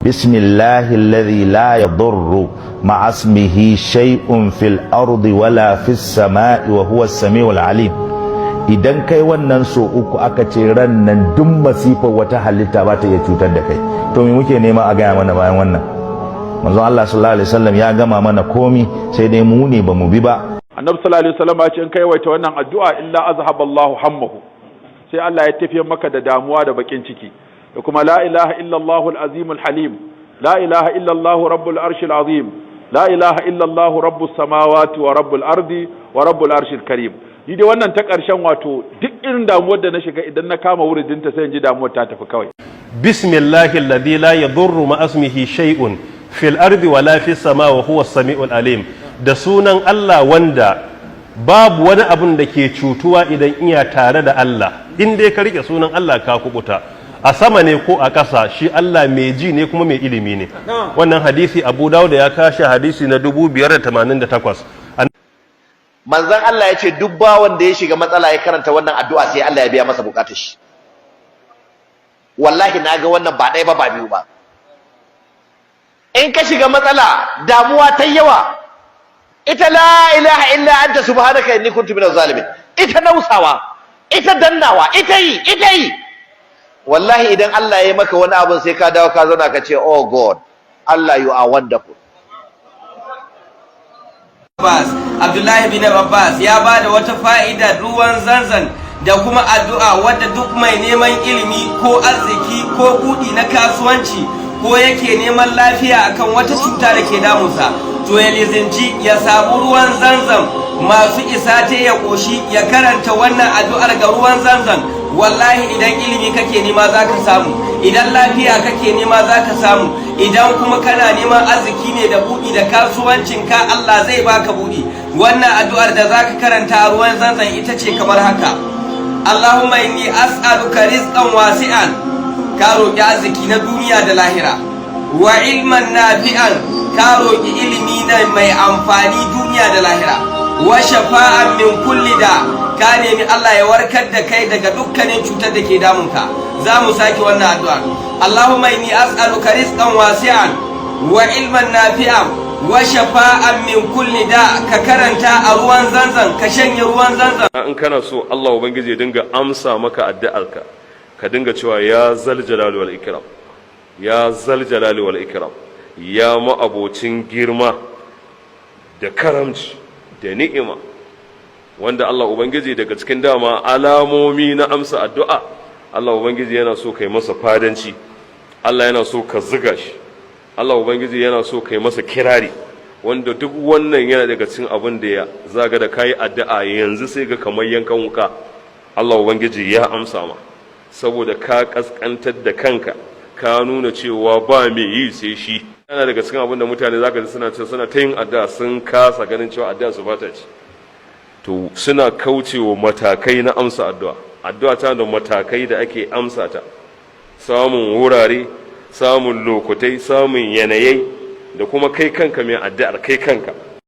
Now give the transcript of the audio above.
بسم الله الذي لا يضر مع اسمه شيء في الأرض ولا في السماء وهو السميع العليم. Idan kai wannan so uku, aka ce ran nan duk masifar wata halitta ba ta iya cutar da kai. To, me muke nema a gaya mana bayan wannan? Manzon Allah sallallahu alaihi wasallam ya gama mana komi, sai dai mu ne ba mu bi ba. Annabi sallallahu alaihi wasallam ya ce in kai yawaita wannan addu'a, إلا أذهب الله همه, sai Allah ya tafiyar maka da damuwa da bakin ciki. Da kuma لا إله إلا الله العظيم الحليم، لا إله إلا الله رب العرش العظيم، لا إله إلا الله رب السماوات ورب الأرض ورب العرش الكريم. Ni dai wannan ta ƙarshen, wato duk irin damuwar da na shiga, idan na kama wuridinta, sai in ji damuwar ta tafi kawai. بسم الله الذي لا يضر مع اسمه شيء في الأرض ولا في السماء وهو السميع العليم. Da sunan Allah wanda babu wani abun da ke cutuwa idan iya tare da Allah. In dai ka rike sunan Allah, ka kubuta, a sama ne ko a ƙasa. Shi Allah mai ji ne kuma mai ilimi ne. Wannan hadisi Abu Dawud ya kashe, hadisi na 5088. Manzon Allah ya ce duk bawan da ya shiga matsala ya karanta wannan addu'a, sai Allah ya biya masa bukatar shi. Wallahi naga wannan ba ɗaya ba, ba biyu ba. In ka shiga matsala, damuwa ta yawa, ita لا إله إلا أنت سبحانك إني كنت من الظالمين, ita nausawa, ita dannawa, ita yi, ita yi. Wallahi idan Allah ya yi maka wani abu, sai ka dawo ka zauna ka ce, "Oh God, Allah, you are wonderful." Abbas, Abdullahi bin Abbas ya ba da wata fa'ida ruwan Zanzan da kuma addu'a wadda duk mai neman ilimi ko arziki ko buɗi na kasuwanci ko yake neman lafiya akan wata cuta da ke damunsa, to ya lizinci ya samu ruwan Zanzan masu isa ta ya ƙoshi, ya karanta wannan addu'ar ga ruwan Zanzan. Wallahi idan ilimi kake nema, za ka samu. Idan lafiya kake nema, za ka samu. Idan kuma kana neman arziki ne da buɗi da kasuwancin ka, Allah zai baka buɗi. Wannan addu'ar da zaka karanta a ruwan Zanzan ita ce kamar haka: اللهم إني أسألك رزقا واسعا, ka roƙi arziki na duniya da lahira, وعلما نافعا, ka roƙi ilimi na mai amfani duniya da lahira, وشفاء من كل داء, ka nemi Allah ya warkar da kai daga dukkanin cutar da ke damunka. Za mu sake wannan addu'a: اللهم إني أسألك رزقا واسعا وعلما نافعا وشفاء من كل داء. Ka karanta a ruwan Zanzan, ka shanye ruwan Zanzan. In kana so Allah Ubangiji ya dinga amsa maka addu'arka, ka dinga cewa يا ذا الجلال والإكرام، يا ذا الجلال والإكرام, ya ma'abocin girma da karamci da ni'ima. Wanda Allah Ubangiji, daga cikin dama alamomi na amsa addu'a, Allah Ubangiji yana so kai masa fadanci, Allah yana so ka ziga shi, Allah Ubangiji yana so kai masa kirari, wanda duk wannan yana daga cikin abin da ya zaga da kayi addu'a yanzu, sai ga kamar yankan wuka Allah Ubangiji ya amsa ma, saboda ka kaskantar da kanka, ka nuna cewa ba mai yi sai shi. Yana daga cikin abin da mutane zaka ji suna cewa suna ta yin addu'a, sun kasa ganin cewa addu'a su bata ci. To, suna kaucewa matakai na amsa addu'a. Addu'a ta da matakai da ake amsa ta: samun wurare, samun lokutai, samun yanayai, da kuma kai kanka mai addu'ar, kai kanka.